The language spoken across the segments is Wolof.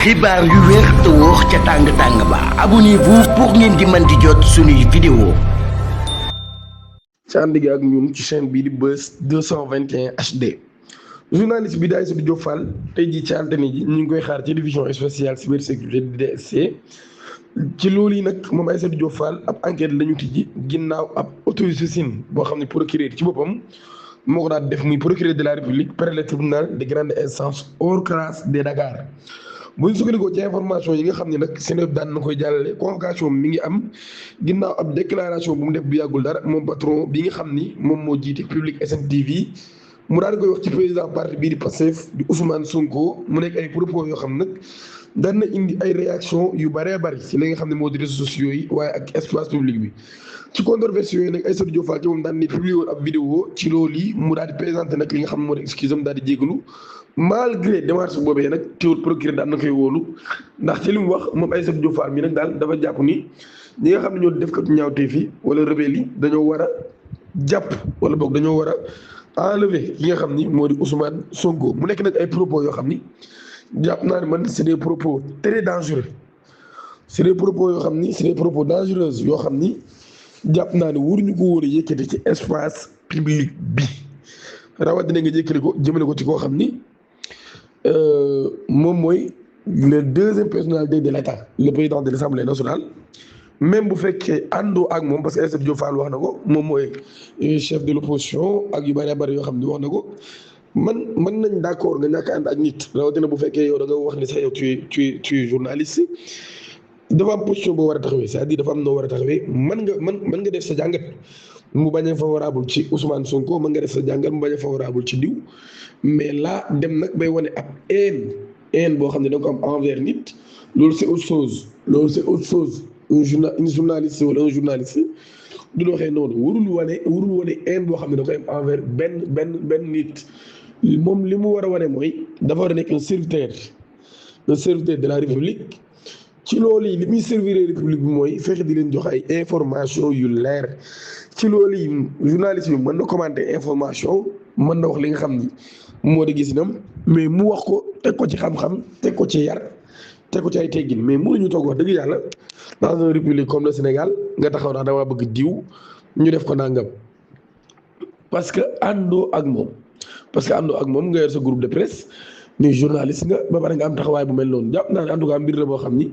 xibaar yu wér te wóor ca tàng ba abonnez-vous pour ngeen di mën di jot suñuy vidéo. ci ànd gi ak ñun ci chaîne bii di Buzz 221 HD journaliste bi di Aïssatou Diop Fall tey jii ci altine ji ñu ngi koy xaar ci division spéciale cybersécurité di DSC. ci loolu yi nag moom Aïssatou Diop Fall ab enquête la ñu tijji ginnaaw ab autosaisine boo xam ne procureur ci boppam moo ko daan def muy procureur de la République près le tribunal de grande instance hors classe de Dakar. bu ñu sukkandikoo ci information yi nga xam ne nag Seneweb daan na koy jàllale convocation mi ngi am ginnaaw ab déclaration bu mu def bu yàggul dara moom patron bi nga xam ni moom moo jiite Public SN TV mu daal di koy wax ci président parti bii di Pastef di Ousmane Sonko mu nekk ay propos yoo xam nag daan na indi ay réaction yu bëree bëri ci li nga xam ne moo di réseaux sociaux yi waaye ak espace public bi. ci controverse yooyu nag Aïssatou Diop Fall ci moom daan ni publié woon ab vidéo ci loolu yi mu daal di présenté nag li nga xam ne moo di excuse am daal di jégalu malgré démarche boobee nag teewul procureur daan na koy wóolu ndax ci li mu wax moom Aïssatou Diop Fall mi nag daal dafa jàpp ni ñi nga xam ne ñoo def ko ñaawteef yi wala rebelle yi dañoo war a jàpp wala boog dañoo war a enlever ki nga xam ni moo di Ousmane Sonko mu nekk nag ay propos yoo xam ni jàpp naa ne man c'est des propos très dangereux c'est des propos yoo xam ni c'est des propos dangereux yoo xam ni jàpp naa ne waruñu ko war a yëkkati ci espace public bi rawatina nga yëkkati ko jëmale ko ci koo xam ni moom mooy le deuxième personnalité de l'État le président de l'Assemblée nationale même bu fekkee àndoo ak moom parce que Aïssatou Diop Fall wax na ko moom mooy chef de l'opposition ak yu bari bari yoo xam ni wax na ko mën nañ d'accord nga ñàkk ànd ak nit rawatina bu fekkee yow da nga wax ni sax yow tu es journaliste dafa am position boo war a taxawee c'est-à-dire dafa am noo war a taxawee mën nga def sa jàngat mu bañ a favorable ci Ousmane Sonko mën nga def sa jàngat mu bañ a favorable ci diw mais là dem nag bay wane ab haine boo xam ne da nga ko am envers nit loolu c'est autre chose un journaliste wala un journaliste du doxee noonu warul wane haine boo xam ne da koy am envers benn nit moom li mu war a wane mooy dafa war a nekk un serviteur de la République. ci loolu yi li muy servir république bi mooy fexe di leen jox ay information yu leer ci loolu yi journaliste bi mën na commenter information mën na wax li nga xam ni moo di gisinam mais mu wax ko teg ko ci xam-xam teg ko ci yar teg ko ci ay teggin mais mënuñu toog wax dëgg yàlla dans une république comme le Sénégal nga taxaw naa dama bëgg diw ñu def ko nangam parce que àndoo ak moom nga yor sa groupe de presse mais journaliste nga ba pare nga am taxawaay bu mel noonu jàpp naa ne en tout cas mbir la boo xam ni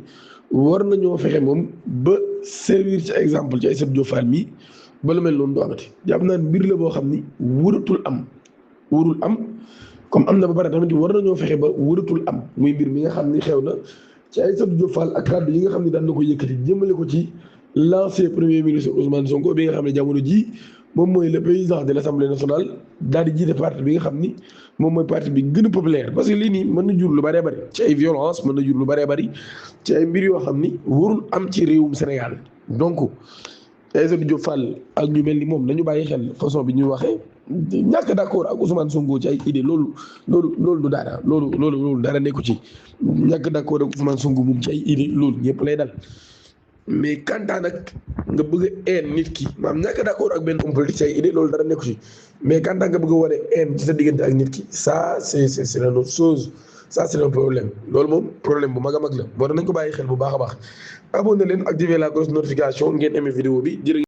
war nañoo fexe moom ba servir ci exemple ci Aïssatou Diop Fall mi ba lu mel noonu du amati jàpp naa ne mbir la boo xam ni warul am comme am na ba pare tamit war nañoo fexe ba waratul am muy mbir mi nga xam ni xew na ci Aïssatou Diop Fall ak kàddu yi nga xam ni daan na ko yëkkati jëmale ko ci l'ancien premier ministre Ousmane Sonko bi nga xam ne jamono ji moom mooy le président de l'Assemblée nationale daal di jiite parti bi nga xam ni moom mooy parti bi gën a populaire parce que lii nii mën na jur lu bëree bëri ci ay violence mën na jur lu bëree bëri ci ay mbir yoo xam ni warul am ci réewum Sénégal donc Aïssatou Diop Fall ak ñu mel ni moom nañu bàyyi xel façon bi ñuy waxee ñàkk d'accord ak Ousmane Sonko ci ay idée loolu du dara loolu dara nekku ci ñàkk d'accord ak Ousmane Sonko moom ci ay idée loolu ñëpp lay dal mais kantaan nag nga bëgg a nit ki maanaam ñàkk d'accord ak benn homme politique ci ay idée loolu dara nekku ci mais kantaan nga bëgg a wane ci sa diggante ak nit ki ça c'est une autre chose ça c'est un problème loolu moom problème bu mag a mag la moo tax nañ ko bàyyi xel bu baax a baax abonné leen activer la cloche notification ngeen aimé vidéo bi jërë